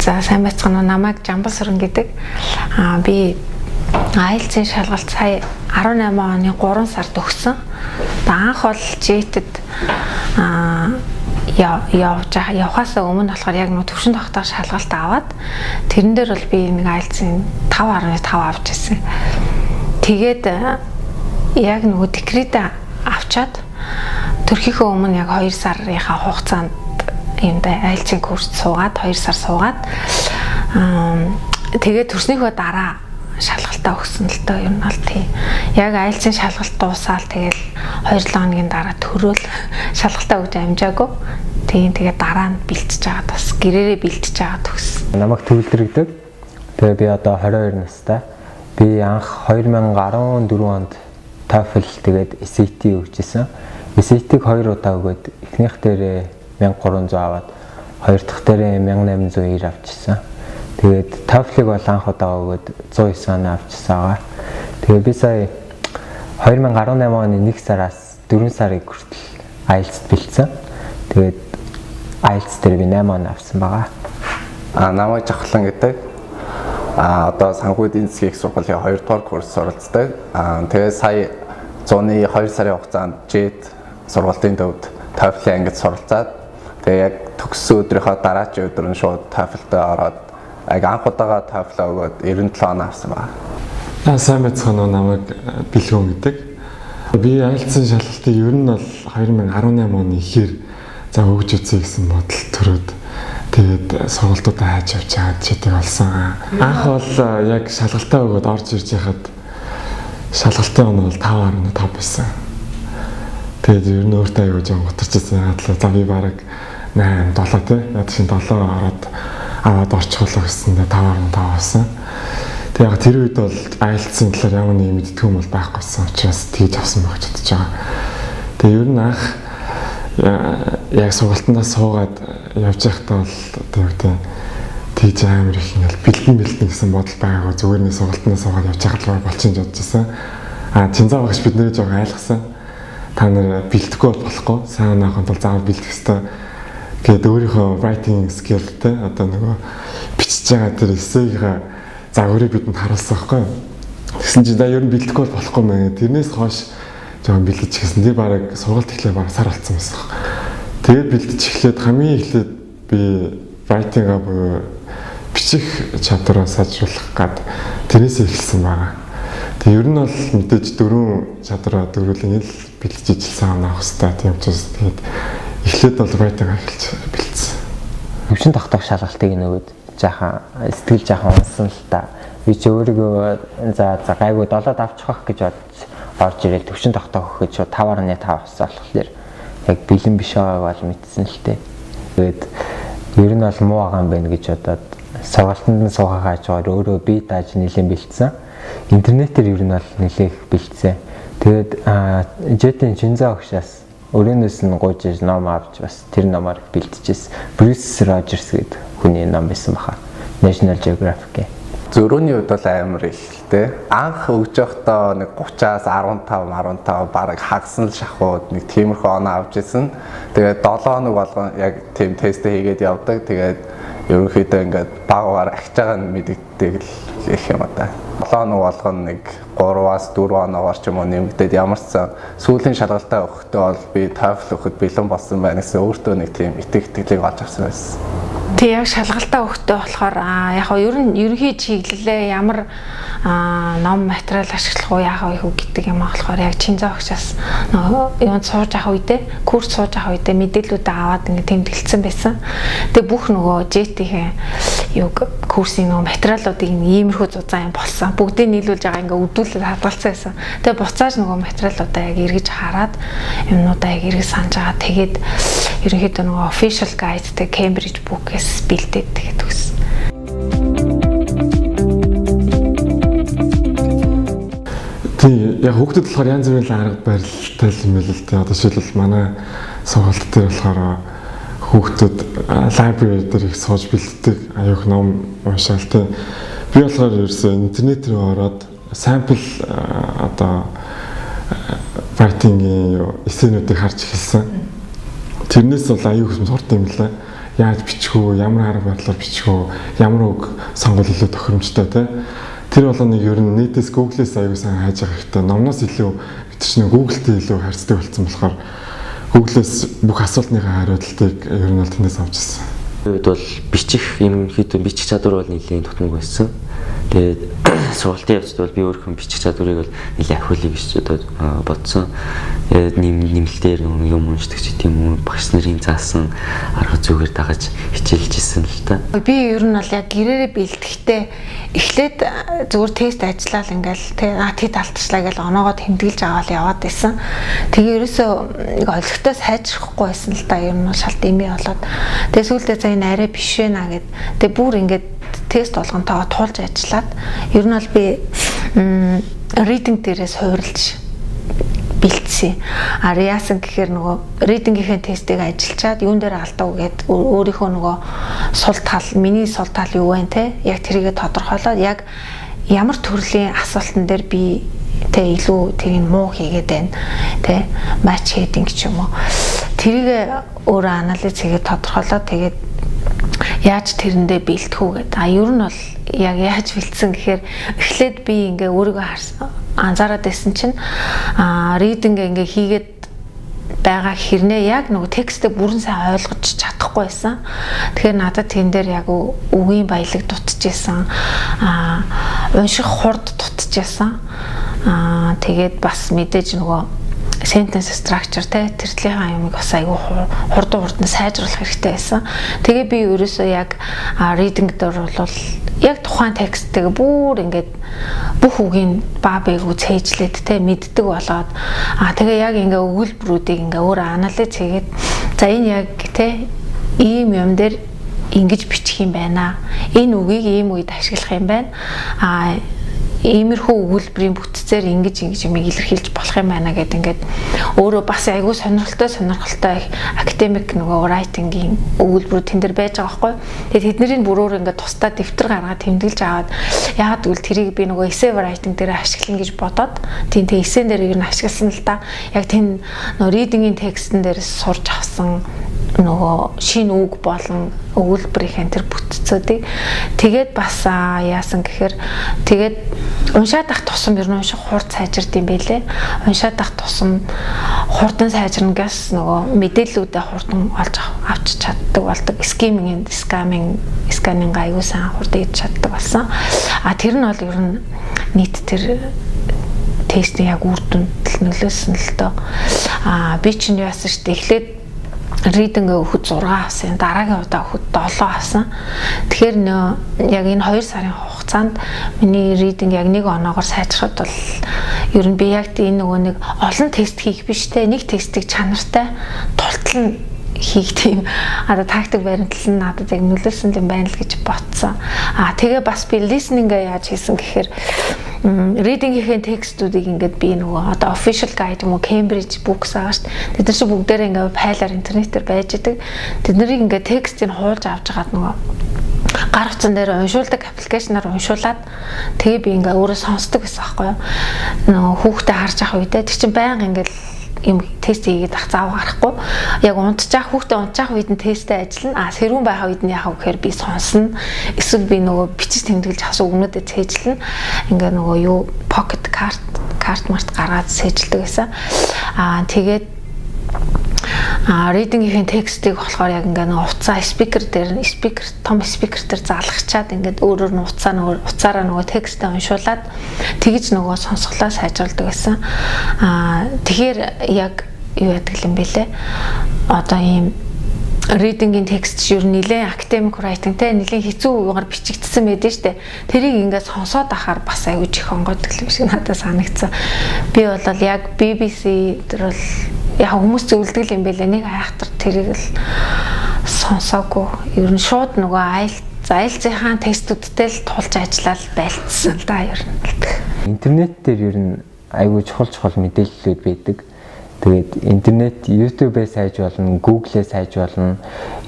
За, сайн байцгаана уу? Намайг Жамбал Сүрэн гэдэг. Би IELTS-ийн шалгалт сая 18 оны 3 сард өгсөн. Анх бол JET-д явж явхаас өмнө болохоор яг нэг төвшин тогтоох шалгалт аваад, тэрэн дээр бол би нэг IELTS-ийн 5.5 авч ирсэн. Тэгээд яг нөгөө декрет авчаад төрхийнхөө өмнө яг 2 сарынхаа хугацаанд юмда IELTS-ийн курс суугаад, 2 сар суугаад, тэгээд төрснийхөө дараа шалгалтаа өгсөн л доо, ер нь бол тий. Яг IELTS-ийн шалгалт дуусаал, тэгэл 2-7 хоногийн дараа төрөөл шалгалтаа өгч амжаагүй. Тийм, тэгээд дараа нь бэлтэж байгаа, бас гэрээрээ бэлтэж байгаа төгс. Намайг төвлөрөгдөг. Тэгээ би одоо 22 настай. Би анх 2014 онд TOEFL, тэгээд SAT өгчээсэн. SAT-г хоёр удаа өгөөд, эхнийх дээрээ 1300 аваад, хоёр дахь дээрээ 1890 авчихсан. Тэгээд TOEFL-ыг бол анх удаа өгөөд 109 оноо авчихсан байгаа. Тэгээ би сая 2018 оны 1 сараас 4 сарыг хүртэл IELTS-д бэлдсэн. Тэгээд IELTS дээр би 8 оноо авсан байгаа. Намайг Жавхлан гэдэг. Одоо санхүү эдийн засгийн их сургуулийн 2 дугаар курс суралцдаг. Тэгээ сая зуны 2 сарын хугацаанд JET сургалтын төвд TOEFL-ийн ангид суралцаад, тэгээ яг төгссөн өдрийнхөө дараачийн өдөр нь шууд TOEFL-д ороод, яг анх удаага TOEFL өгөөд 97 оноо авсан байна. Сайн байцгаана уу, намайг Бэлгүүн гэдэг. Би IELTS-ын шалгалтыг ер нь бол 2018 оны ихээр за өгж үзье гэсэн бодол төрөөд, тэгээд сургалтуудаа хайж явж байгаа чидэг болсон. Анх бол яг шалгалтаа өгөөд орж ирж байхад шалгалтын оноо бол 5.5 байсан. Тэгээд ер нь өөртөө аягүй жоон гутарч ирсэн. Яагаад л за би бараг 8 7 тий. Яг чинь 7 ороод аваад орчихлоо гэсэндээ 5.5 авсан. Тэг яг тэр үед бол IELTS-ын талаар ямар нэг мэддэг юм бол байхгүйсэн учраас тэгж авсан байх гэж бодож байгаа. Тэгээ ер нь анх яг сургалтандаа суугаад явж байхдаа бол одоо юу гэдэг, тэгж амар их ингээл бэлдэн бэлдэн гэсэн бодол байгаагүй, зүгээр нэг сургалтандаа суугаад явж байгаа л болчихно гэж бодож байсан. Чинзаа багш бидний жоохон айлгсан. Та нар бэлдэхгүй бол болохгүй. Сайн авахын тулд заавал бэлдэх ёстой гээд, өөрийнхөө writing skill те, одоо нөгөө бичиж байгаа тэр эссегаа за өөрөө бидэнд харуулсан байхгүй юу. Тэгсэн чинь за ер нь бэлдэхгүй бол болохгүй мэн. Тэрнээс хойш жоохон бэлдэж эхэлсэн. Тэр бараг сургалт эхлээ бараг сар болцсон байсан. Тэгээд бэлдэж эхлээд, хамгийн эхлээд би writing-а буюу бичих чадвараа сайжруулах гад тэрнээс эхэлсэн байгаа. Тэгээ ер нь бол мэдээж дөрвөн чадвараа дөрвөлэн ил бэлдэж ижил сайн авах хэрэгтэй. Тийм учраас тэгээд эхлээд бол writing эхэлж бэлдсэн. Төвшин тогтоох шалгалтыг нөгөөд жаахан сэтгэл жаахан унсан л та. Би ч өөрийгөө за за гайгүй 7-д авчих байх гэж бодож орж ирэл, төвшин тогтоох гэж 5.5 авсан болохоор яг бэлэн биш байгааг бол мэдсэн л дээ. Тэгээд ер нь бол муу байгаа юм байна гэж бодоод, сургалтанд нь суухаа хажуугаар өөрөө бие дааж нэлээд бэлдсэн. Интернетээр ер нь бол нэлээх бэлдсэн. Тэгээд JET-ийн Чинзаа огшаас өрөөнөөс нь гуйж ном авч, бас тэр номоор бэлтжижсэн. Bruce Rogers гэдэг хүний ном байсан баха. National Geographic-ийн. Зөрүүний хувьд бол амар их л дээ. Анх өгж явахдаа нэг 30-аас 15 15, бараг хагас нь л шахууд нэг тиймэрхүү оноо авч ирсэн. Тэгээд 7 хоног болгон яг тийм тест хийгээд явдаг. Тэгээд ерөнхийдөө ингээд баг багаар ахиж байгаа нь мэдэгддэг л их юм аа. 7 хоног болгон нэг 3-аас 4 оноогоор ч юм уу нэмэгдээд, ямар ч сан сүүлийн шалгалтаа өгөхдөө бол би TOEFL өгөхөд бэлэн болсон байна гэсэн өөртөө нэг тийм итгэлийг олж авсан байсан. Тэг яг шалгалтаа өгөхдөө болохоор яг нь ер нь ерөнхий чиглэлээ, ямар ном материал ашиглах уу, яах вэ гэдэг юм болохоор яг Чинзаа огшаас нөгөө юунд сууж авах үедээ, курс сууж авах үедээ мэдээллүүдээ аваад ингэ тэмдэглэсэн байсан. Тэгээ бүх нөгөө JET-ийн юг курсын нөгөө материалуудыг иймэрхүү зузаан юм болсон. Бүгдийг нийлүүлж байгаа, ингээ өвдүүлээд хадгалсан байсан. Тэгээ буцааж нөгөө материалуудаа яг эргэж хараад, юмнуудаа яг эргэж санаж байгаа. Тэгээд ерөнхийдөө нөгөө official guide тэй Cambridge Book-ээс бэлдээд тэгээд өгсөн. Тийм, яг хүүхдүүд болохоор янз бүрийн арга барилтай юм байл л дээ. Одоо жишээлбэл, манай сургалт дээр болохоор хүүхдүүд library дээр их сууж бэлддэг, аюух ном уншаал тийм. Би болохоор ерөөсөө интернет рүү ороод sample одоо writing-ийн эссенүүдийг харж эхэлсэн. Тэрнээс бол аюух юм сурд юм лээ. Яаж бичих үү, ямар арга барилаар бичих үү, ямар үг сонгол илүү тохиромжтой те. Тэр болгоныг ер нь нийтээс Google-ээс аягүй сайн хайж байгаа хэрэгтэй. Номноос илүү бид чинь Google-тэй илүү харьцдаг болсон болохоор Google-ээс бүх асуултныхаа хариултыг ер нь бол тэндээс авч ирсэн. Хувьд бол бичих юм хэд бичих чадвар бол нэлээд дутмаг байсан. Тэгээд сургалтын явцад бол би өөрийнхөө бичих чадварыг бол нэлээд ахиулъя гэж одоо бодсон. Тэгээд нэмэлтээр юм уншдаг ч гэдэм үү, багш нарын заасан арга зүгээр дагаж хичээлж исэн л та. Би ер нь бол яг гэрээрээ бэлтгэхдээ эхлээд зүгээр тест ажиллаал ингээл тэд алдчихлаа гэж оноогоо тэмдэглэж аваад яваад байсан. Тэгээ ерөөсөө нэг олигтой сайжрахгүй байсан л да. Ер нь бол шал дэмий болоод. Тэгээ сүүлдээ за энэ арай биш вэ наа гэд. Тэгээ бүр ингээд тест болгонтойгоо туулж ажиллаад ер нь бол би reading дээрээ суурилж бэлдсэн. А яасан гэхээр нөгөө reading-ийн тестийг ажиллачаад юун дээр алдав гэд өөрийнхөө нөгөө сул тал, миний сул тал юу вэ те? Яг тэрийгэ тодорхойлоод яг ямар төрлийн асуултан дээр би тэ илүү тэрийг муу хийгээд байна те? Match heading ч юм уу. Тэрийг өөрөө анализ хийгээд тодорхойлоод тэгээд яаж тэрэндээ бэлтгэв үү гэдэг. А ер нь бол яг яаж бэлдсэн гэхээр эхлээд би ингээ өөрийгөө харсан, анзаараад байсан чинь reading ингээ хийгээд байгаа хэрнээ яг нөгөө текстээ бүрэн сайн ойлгож чадахгүй байсан. Тэгэхээр надад тэн дээр яг үгийн баялаг дутчихсан, унших хурд дутчихсан. Тэгээд бас мэдээж нөгөө sentence structure те тэртлийнхаа юмыг бас айгүй хурдан сайжруулах хэрэгтэй байсан. Тэгээ би ерөөсөө яг reading дээр бол яг тухайн тексттэйг бүр ингээд бүх үгийг ба бэгүү цээжлээд те мэддэг болоод тэгээ яг ингээ өгүүлбэрүүдийг ингээ өөрөө анализ хийгээд за энэ яг те ийм юм дээр ингэж бичих юм байна. Энэ үгийг ийм үед ашиглах юм байна. Иймэрхүү өгүүлбэрийн бүтцээр ингэж ингэж юмыг илэрхийлж болох юм байна гэд ингээд өөрөө бас айгүй сонирхолтой академик нөгөө writing-ийн өгүүлбэрүүд тэн дээр байж байгаа байхгүй. Тэгээд тэднийг бүр өөр ингээд тусдаа дэвтэр гаргаад тэмдэглэж аваад яагаад гэвэл тэрийг би нөгөө essay writing дээр ашиглана гэж бодоод тийм тэг essay дээр ер нь ашигласан л да. Яг тийм нөгөө reading-ийн текстэн дээр сурч авсан нөгөө шинэ үг болон өгүүлбэрийн тэр бүтцүүдийг тэгээд бас яасан гэхээр тэгээд уншаад ах тусам ер нь унших хурд сайжирд юм байлээ. Уншаад ах тусам хурдан сайжирна гэс нөгөө мэдээллүүдээ хурдан олж авч чаддаг болдог. Skimming, scanning аюу сан хурд хийж чаддаг болсон. А тэр нь бол ер нь нийт тэр тестийн яг үр дүнд нөлөөлсөн л доо. А би чинь яасан шүү дээ. Эхлээд reading-гээ өгөхөд 6 авсан, дараагийн удаа өгөхөд 7 авсан. Тэгэхээр нөө яг энэ 2 сарын хугацаанд миний reading яг нэг оноогоор сайжрахад бол ер нь би яг энэ нөгөө нэг олон тест хийх биш те, нэг тестийг чанартай тултал нь хийх тийм одоо тактик баримтлал нь надад яг нөлөөлсөн юм байна л гэж бодсон. А тэгээ бас би listening-гээ яаж хийсэн гэхээр reading-ийн текстүүдийг ингээд би нөгөө одоо official guide юм уу Cambridge books байгаа шүү дээ. Тэд нар чинь бүгдээрээ ингээд файлаар интернетээр байж идэг. Тэд нарыг ингээд текстийг хуулж авч хагаад нөгөө гар утсан дээр уншуулдаг аппликейшнаар уншуулад тэгээ би ингээд өөрөө сонсдог гэсэн аахгүй юу. Нөгөө хүүхдээ харж авах үедээ тэр чинь байнга ингээд юм тест хийгээд ах зав гарахгүй. Яг унтчих хүүхдээ унтчих үед нь тестээ ажиллана. А сэрүүн байх үед нь яах вэ гэхээр би сонсно. Эсвэл би нөгөө бичиж тэмдэглэж авсан үгнүүдэд цээжлэнэ. Ингээ нөгөө юу pocket card март гаргаад цээжилдэг байсан. А тэгээд reading-ийн текстийг болохоор яг ингээ нөгөө утсаа speaker дээр speaker том speaker дээр залгачаад ингээд өөрөөр нь утсаа нөгөө утсаараа нөгөө текстээ уншуулад тэгж нөгөө сонсголоо сайжруулдаг байсан. Тэгэхээр яг юу яадаг юм бэ лээ? Одоо ийм reading-ийн текст чинь ер нь нэлээд academic writing те нэлээд хэцүү юугаар бичигдсэн байдаг штэ. Тэрийг ингээд сонсоод ахаар бас аягүй чих онгойдог юм шиг надад санагдсан. Би бол яг BBC дээр бол яг хүмүүс зөвлөдөг юм байлаа. Нэг айхтар тэрийг л сонсоогүй. Ер нь шууд нөгөө IELTS-ийн тестүүдтэй л тулж ажиллаад байлцсан л да ер нь. Интернет дээр ер нь айгүй чухал мэдээллүүд байдаг. Тэгээд интернет YouTube-ээс хайж болно, Google-ээс хайж болно.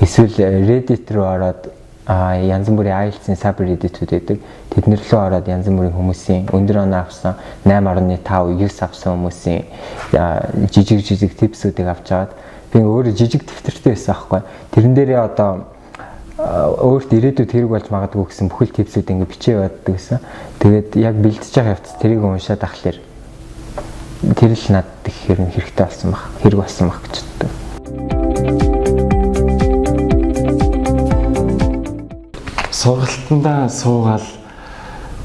Эсвэл Reddit рүү ороод янз бүрийн IELTS-ийн subreddit-үүд байдаг. Тэднэр лөө ороод янз бүрийн хүмүүсийн өндөр оноо авсан 8.5, 9 авсан хүмүүсийн жижиг tips-үүдийг авч аваад би өөрөө жижиг дэвтэртэй байсан аахгүй. Тэрэн дээрээ одоо өөрт ирээдүйд хэрэг болж магадгүй гэсэн бүхэл типсүүд ингээ бичээ явааддаг гэсэн. Тэгээд яг бэлдэж байгаа явц тэрийг уншаад ахлаар тэр л надад их хэрэгтэй болсон баг. Хэрэг болсон баг гэж боддог. Сургалтандаа суугаал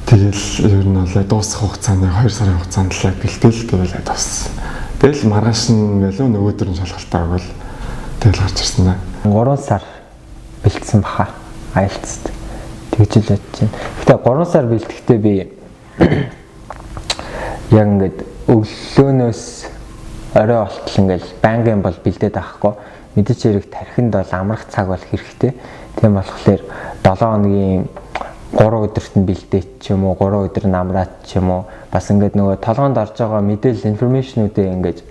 тэгэл ер нь бол дуусах хугацаанд 2 сарын хугацаанд л яг бэлтгэл тэгэл дууссан. Тэгэл маргааш нь байлуу нөгөөдөр нь шалгалтаа өгөөл тэгэл гарч ирсэн дээ. 3 сар бэлдсэн баха. IELTS-д. Тэгж л бодож байна. Гэтэ 3 сар бэлтгэхдээ би яг ингээд өглөөнөөс орой болтол ингээд байнгын бол бэлдээд авахгүй. Мэдээч хэрэг тархинд бол амрах цаг бол хэрэгтэй. Тийм болохоор 7 хоногийн 3 өдөрт нь бэлдээч ч юм уу, 3 өдөр нь амраад ч юм уу. Бас ингээд нөгөө толгоонд орж байгаа мэдээлэл информашнуудыг ингээд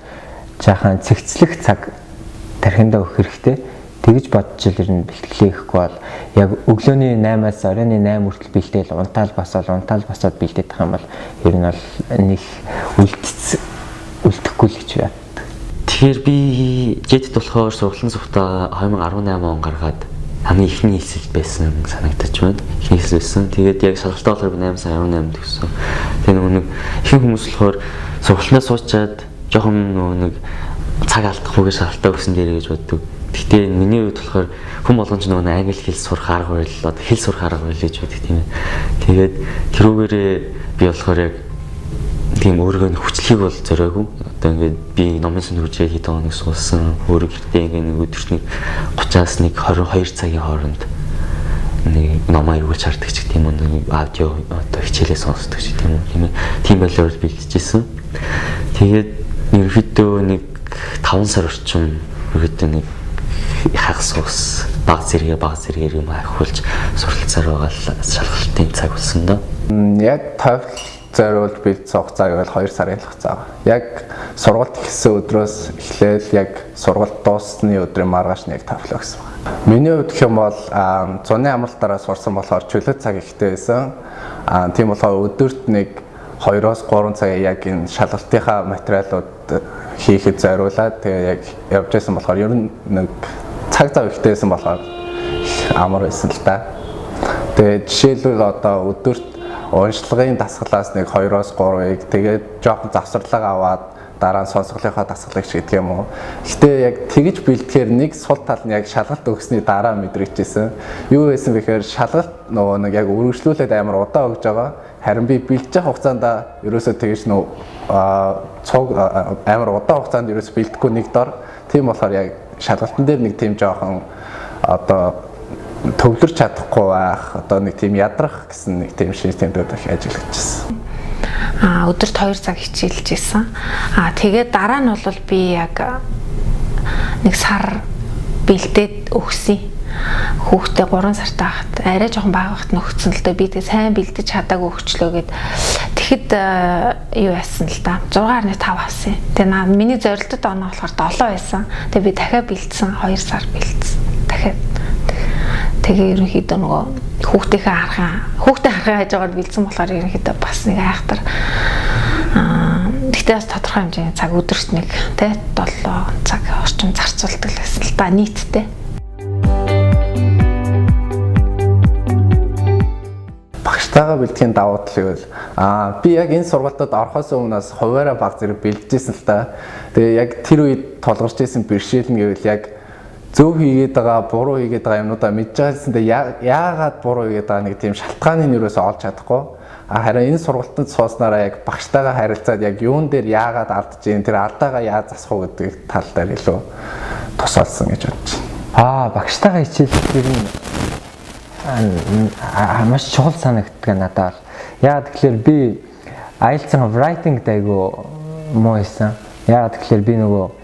жаахан цэгцлэх цаг тархиндаа өгөх хэрэгтэй. Тэгж бодож ил ер нь бэлтгэлээ ихгүй бол яг өглөөний 8-аас оройн 8 хүртэл бэлдээл унтаал басаад бэлдээд тах юм бол ер нь бол нэг үлдэхгүй л гэж боддог. Тэгэхээр би JET-д болохоор сургалтын сувтаа 2018 он гаргаад хамгийн эхний хэлсэлт байсан санагдаж байна. Эхний хэлсэл байсан. Тэгээд яг шалгалтаа болохоор би 8 сар 18 төгссөн. Тэгээ нөгөө нэг ихэнх хүмүүс болохоор сургалтандаа суучаад жоохон нөгөө нэг цаг алдахгүйгээр шалгалтаа өгсөн дээрээ гэж боддог. Гэхдээ миний хувьд болохоор хүн болгон ч нөгөө англи хэл сурах арга барил, одоо хэл сурах арга барил гэж боддог тийм ээ. Тэгээд тэрүүгээрээ би болохоор яг тийм өөрийгөө хүчлэхийг бол зориогүй. Одоо ингээд би номын сүнд хүрчээ хэдэн хоног суусан. Өөрөө гэртээ ингээд нэг өдөрт нэг 30-аас нэг 22 цагийн хооронд нэг номоо эргүүлж хардаг ч гэх юм уу, нэг аудио одоо хичээлээ сонсдог ч гэх юм уу, тийм ээ. Тийм байдлаар бэлтжижсэн. Тэгээд ерөнхийдөө нэг 5 сар орчим ерөнхийдөө нэг хагас ус баг зэрэгээр юм ахиулж суралцсаар байгаа шалгалтын цаг болсон доо. Яг TOEFL зориулж бэлдсэн хугацаа гэвэл 2 сарын л хугацаа. Яг сургалт эхэлсэн өдрөөс эхлээл яг сургалт дууссаны өдрийн маргааш нь яг TOEFL өгсөн байна. Миний хувьд гэх юм бол зуны амралтаараа сурсан болохоор чөлөө цаг ихтэй байсан. Тийм болохоор өдөрт нэг 2-оос 3 цаг яг энэ шалгалтынхаа материалууд хийхэд зориулаад тэгээ яг явж байсан болохоор ер нь нэг цаг зав ихтэй байсан болохоор амар байсан л та. Тэгээ жишээлбэл одоо өдөрт уншлагын дасгалаас нэг 2-оос 3-ыг тэгээд жоохон завсарлага аваад дараа нь сонсголынхоо дасгалыг ч гэдэг юм уу. Гэтэ яг тэгж бэлтгэхээр нэг сул тал нь яг шалгалт өгсөний дараа мэдрэгчээсэн. Юу байсан бэхээр шалгалт нөгөө нэг яг үргэлжлүүлээд амар удаа өгж байгаа. Харин би бэлдэж явах хугацаанд ерөөсөө тэгж нөгөө цуг амар удаан хугацаанд ерөөсөө бэлдэхгүй нэг дор. Тийм болохоор яг шалгалтын дээр нэг тийм жоохон одоо төвлөрч чадахгүй байх, одоо нэг тийм ядрах гэсэн нэг тийм шинж тэмдэгүүд их ажиглагдчихсан. Өдөрт 2 цаг хичээлж исэн. Тэгээд дараа нь бол би яг нэг сар бэлдээд өгсөн. Хүүхдээ 3 сартай байхад арай жоохон бага байхад нөхцөн л дээ. Би тэгээ сайн бэлдэж чадаагүй өгчлөө гэд. Тэгэхэд юу яасан л да. 6.5 авсан. Тэгээ миний зорилтод оноо болохоор 7 байсан. Тэгээ би дахиад бэлдсэн. 2 сар бэлдсэн. Дахиад. Тэгээ ерөнхийдөө нөгөө хүүхдийнхээ харахын хажуугаар бэлдсэн болохоор ерөнхийдөө бас нэг айхтар. Гэхдээ бас тодорхой хэмжээний цаг өдөрт нэг тий 7 цаг орчим зарцуулдаг л байсан л да нийтдээ. Багштайгаа бэлтгэхийн давуу тал гэвэл би яг энэ сургалтад орохоос өмнөөс хуваараа баг зэрэг бэлджсэн л та. Тэгээ яг тэр үед тулгарч исэн бэрхшээл нь гэвэл яг зөв хийгээд байгаа, буруу хийгээд байгаа юмнуудаа мэдж байгаасандаа яагаад буруу хийгээд байгаа нэг тийм шалтгааныг юусоо олж чадахгүй. Харин энэ сургалтанд сууснараа яг багштайгаа харилцаад яг юун дээр яагаад алдаж ийн, тэр алдаагаа яаж засах уу гэдэг тал дээр илүү тус олсон гэж бодож байна. Багштайгаа хичээлэх ер нь маш чухал санагддаг надад бол. Яагаад гэхээр би IELTS-ийн writing-д айгүй муу байсан. Яагаад гэхээр би нөгөө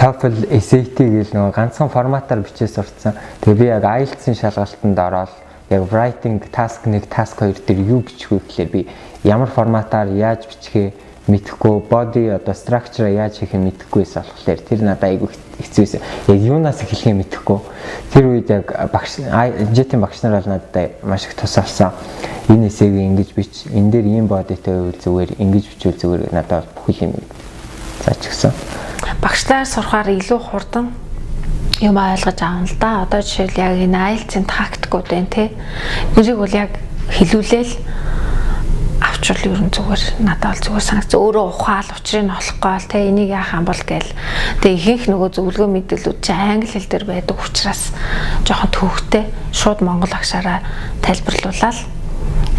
TOEFL, SAT гэл нөгөө ганцхан форматаар бичээ сурцсан. Тэгээ би яг IELTS-ийн шалгалтанд ороод яг writing task 1, task 2 дээр юу бичих вэ гэхээр би ямар форматаар яаж бичихээ мэдэхгүй, body одоо structure яаж хийхээ мэдэхгүй байсан болохоор тэр надад айгүй хэцүү байсан. Яг юунаас эхлэхээ мэдэхгүй. Тэр үед яг багш JET-ийн багш нар бол надад маш их тус олсон. Энэ эсэгийг ингэж бич, энэ дээр ийм bodyтэй байвал зүгээр, ингэж бичвэл зүгээр надад бол бүхэл юм зааж өгсөн. Багшлаар сурахаар илүү хурдан юм ойлгож аавна л да. Одоо жишээл яг энэ IELTS-ийн тактикууд байна те. Эднэрийг бол яг хэлүүлээл авчвал ер нь зүгээр надад бол зүгээр санагц. Өөрөө ухаал учрыг нь олохгүй бол те энийг яах юм бол гээл. Тэгээ ихэнх нөгөө зөвлөгөө мэдээлүүд чинь англи хэл дээр байдаг учраас жоохон төвхтэй шууд монгол агшаараа тайлбарлуулаад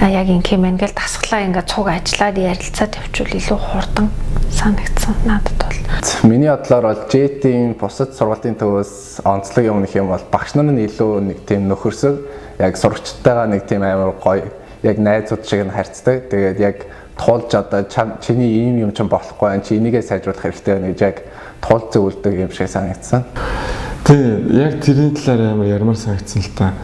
яг ингэх юм байна гэл дасгалаа ингээд цуг ажиллаад ярилцаад явчвал илүү хурдан санагдсан надад бол. Миний бодлоор бол JT-ийн бусад сургуулийн төвөөс онцлог юм нэг юм бол багш нар нь илүү нэг тийм нөхөрсөг яг сурагчтайгаа нэг тийм амар гоё яг найзууд шиг нь харьцдаг. Тэгээд яг тулж одоо чиний ийм юм чинь болохгүй байна. Чи энийгээ сайжруулах хэрэгтэй байна гэж яг тул зөвлөдөг юм шиг санагдсан. Тий, яг тэрний талаар амар ярмаар санагдсан л та.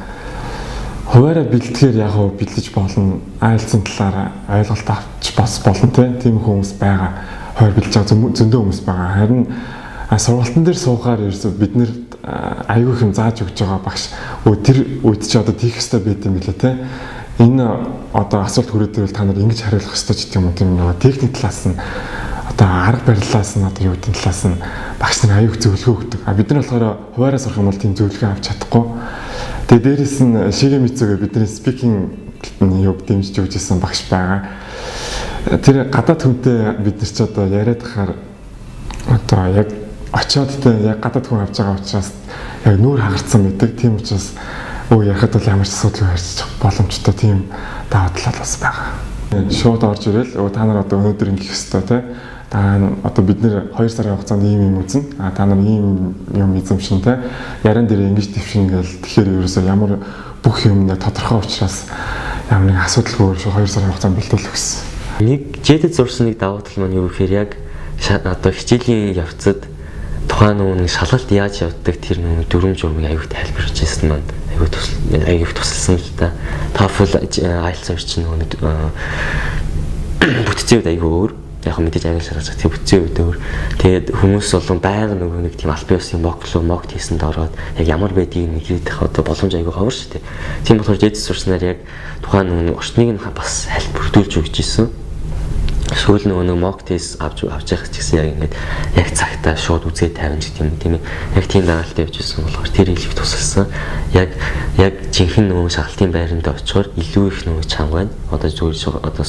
Хуваараа бэлтгэхээр яг хөө бэлдэж болно. IELTS-ын талаар ойлголт авч бас болно тийм хүмүүс байгаа. Хуваар бэлдэж байгаа зөндөө хүмүүс байгаа. Харин сургалтын дээр суухаар ерөөсөө бид нэр айгүй их юм зааж өгч байгаа багш. Тэр үед чи одоо тийх ёстой байд юм билээ те. Энэ одоо асуулт хүрээд ирвэл та нар ингэж хариулах ёстой ч гэдэг юм уу тийм нөгөө техник талаас нь одоо арга барилаас нь одоо юу гэдэг талаас нь багш нар аюух зөвлөгөө өгдөг. А бид нар болохоор хуваараа сурах юм бол тийм зөвлөгөө авч чадахгүй. Тэгээ дээрэс нь Шигэ Мицүгээ бидний speaking юг дэмжиж өгч исэн багш байгаа. Тэр гадаад хүнтэй бид нар ч одоо яриад хахаар одоо яг очиод тэ яг гадаад хүн авч байгаа учраас яг нүүр хагарцсан байдаг. Тийм учраас ярихад бол ямар ч асуудалгүй ярьчих боломжтой тийм даваа тал бас байгаа. Шууд орж ирэл та нар одоо өнөөдөр ингэх ёстой те. Та одоо бид нэр 2 сарын хугацаанд ийм юм үзнэ. А та нар ийм юм эзэмшин те. Яриан дээр ингэж твшин гээл тэгэхээр ерөөсөө ямар бүх юм нэг тодорхой учраас ямар нэг асуудалгүй шууд 2 сарын хугацаанд бэлдүүл өгсөн. Нэг JET-д зурсан нэг давуу тал маань юу гэхээр яг одоо хичээлийн явцад тухайн нөгөө шалгалт яаж явдаг тэр нөгөө дүрм журмыг аюул тайлбарч ирсэн маань аюул тусалсан л та. TOEFL IELTS хоёр чинь нөгөө бүтцийн үед аюул өөр. Яг мэдээж англи шалгаж байгаа тэр бүтцийн үед өөр. Тэгээд хүмүүс болон байнга нөгөө нэг тийм албан ёсны mock mock хийсэнд ороод яг ямар байдгийг мэдэх одоо боломж аюул ховор шүү дээ. Тийм болохоор JET сурснаар яг тухайн нөгөө орчныг нь бас хальт бүрдүүлж өгч ирсэн. Сүүл нөгөө нэг mock test авч явах ч гэсэн яг ингээд яг цагтаа шууд үзээ тавина гэх юм тийм ээ. Яг тийм дагалт явж ирсэн болохоор тэр их тусалсан. Яг жинхэнэ нөгөө шалгалтын байранд очихоор илүү их нөгөө чанга байна. Одоо зүгээр одоо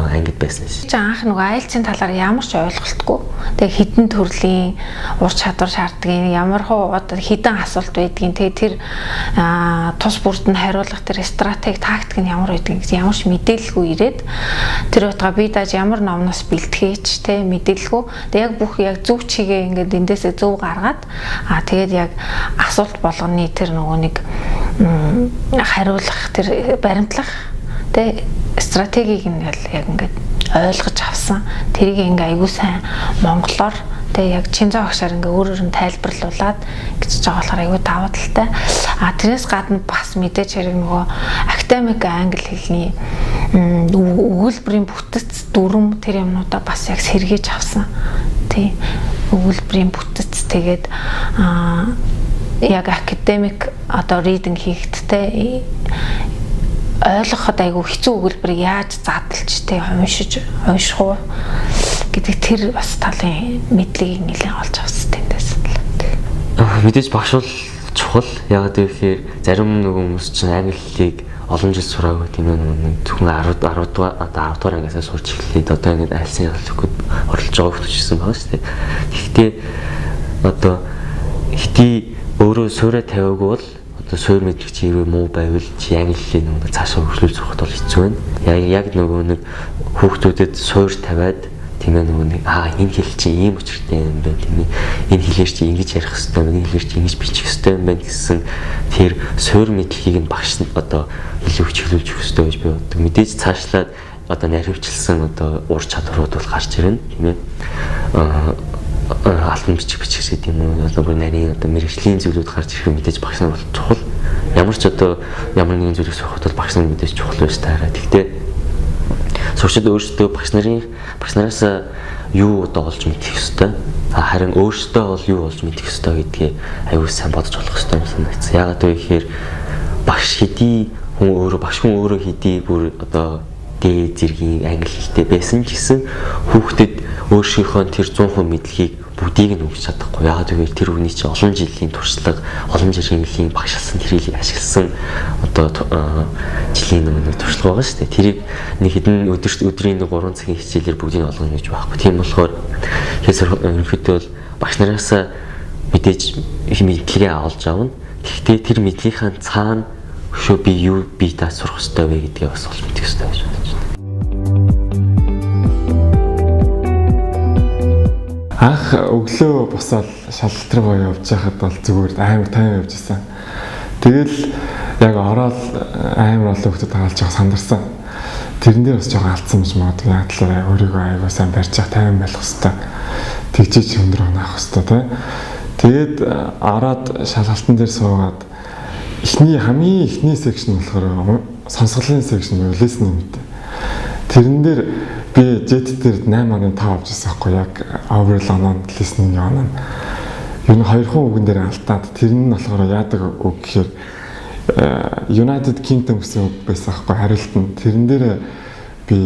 ангид байсан шээ. Чи анх нөгөө IELTS-ийн талаар ямар ч ойлголтгүй. Тэгээ хідэн төрлийн ур чадвар шаарддаг, ямар хуу одоо хідэн асуулт байдгийг, тэгээ тэр тус бүрд нь хариулах тэр стратеги, тактик нь ямар байдгийг гэсэн ямар ч мэдээлэлгүй ирээд тэр утгаа би дааж ямар номноос бэлтгэж те мэдээлэлгүй. Тэгээ яг бүх яг зөв чигээ ингээд эндээсээ зөв гаргаад тэгээд яг асуулт болгоны тэр нөгөө нэг хариулах тэр баримтлах те стратегийг нь яг ингээд ойлгож авсан. Тэрийг ингээ аягүй сайн монголоор тэгээ яг Чинзоо агшаар ингээ өөрөөр нь тайлбарлуулад гэж байгаа болохоор аягүй давуу талтай. А тэрнээс гадна бас мэдээж хэрэг нөгөө академик англи хэлний өгүүлбэрийн бүтэц дүрм тэр юмнуудаа бас яг сэргийж авсан. Тий. Өгүүлбэрийн бүтэц тэгээд яг академик одоо reading хийхдээ ойлгоход айгүй хэцүү өгүүлбэрийг яаж задлж тэ унших уу гэдэг тэр бас талын мэдлэгийг нэлээд олж авсан тэндээс л. Мэдээж багш бол чухал. Яг гэвэл зарим нөгөө хүмүүс чинь англи хэлийг олон жил сураагүй тийм ээ нэг зөвхөн 10 дугаар одоо 10 дугаар ангиасаа сурч эхлээд одоо ингээд айлсын ялах өгөхөд оролцож байгаа хүмүүс ч гэсэн байгаа шүү дээ. Тэгэхдээ одоо хэдий өөрөө суурэ тавиагүй бол одоо суур мэдлэг чи хэрвээ муу байвал чи англи хэлийг нөгөө цаашаа хөрвүүлж сурахад бол хэцүү байна. Яг нөгөө нэг хүүхдүүдэд суур тавиад тийм ээ нөгөө нэг энэ хэл чи ийм учиртай юм байна тийм ээ. Энэ хэлээр чи ингэж ярих хэрэгтэй юм, энэ хэлээр чи ингэж бичих хэрэгтэй юм байна гэсэн тэр суур мэдлэгийг нь багш нь одоо илүү чиглүүлж өгөх хэрэгтэй гэж би боддог. Мэдээж цаашлаад одоо наривчлсан одоо ур чадварууд бол гарч ирнэ тийм ээ. Албан бичих гэдэг юм уу одоо бүр нарийн одоо мэрэгжлийн зүйлүүд гарч ирэх мэдээж багш нар бол чухал. Ямар ч одоо ямар нэгэн зүйлийг сурахад бол багш нар мэдээж чухал байж таараа. Гэхдээ сурчид өөрсдөө багш нараас юу одоо олж мэдэх ёстой. Харин өөрсдөө бол юу олж мэдэх ёстой гэдгээ аюул сайн бодож олох ёстой юм санагдсан. Яагаад вэ гэхээр багш хэдий хүн өөрөө багш хүн өөрөө хэдий бүр одоо дээд зэргийн англи хэлтэй байсан ч гэсэн хүүхдэд өөрсдийнхөө тэр 100% мэдлэгийг бүгдийг нь өгч чадахгүй. Яагаад гэвэл тэр хүний чинь олон жилийн туршлага, олон жилийн багшилсан тэрийг ашигласан одоо жилийн нэг туршлага байгаа шүү дээ. Тэрийг нэг хэдэн өдрийн 3 цагийн хичээлээр бүгдийг нь олгоно гэж байхгүй. Тийм болохоор ерөнхийдөө бол багш нараас мэдээж мэдлэгээ олж авна. Гэхдээ тэр мэдлэгийнхаа цаана өшөө би юу бие дааж сурах ёстой вэ гэдгээ бас олж мэдэх ёстой гэж бодож байна. Анх өглөө босоод шалгалт руу явж байхад бол зүгээр амар тайван явж исэн. Тэгэл яг ороод амар олон хүмүүс дагалж байгаа сандарсан. Тэрэн дээр бас жоохон алдсан юм шиг магадгүй. Яг талаараа өөрийгөө аягүй сайн барьж явах, тайван байх хэвээр. Тэгжиж өндөр оноо авах хэвээр тий. Тэгээд ороод шалгалтын дээр суугаад эхний хамгийн эхний section болохоор сонсголын section буюу listening гэдэг. Тэрэн дээр би JET дээр 8.5 авч ирсэн байхгүй яг overall оноо listening оноо. Ер нь хоёр хүн үгэн дээр алдаад тэр нь болохоор яадаг үг гэхээр United Kingdom гэсэн үг байсан байхгүй хариулт нь. Тэрэн дээр би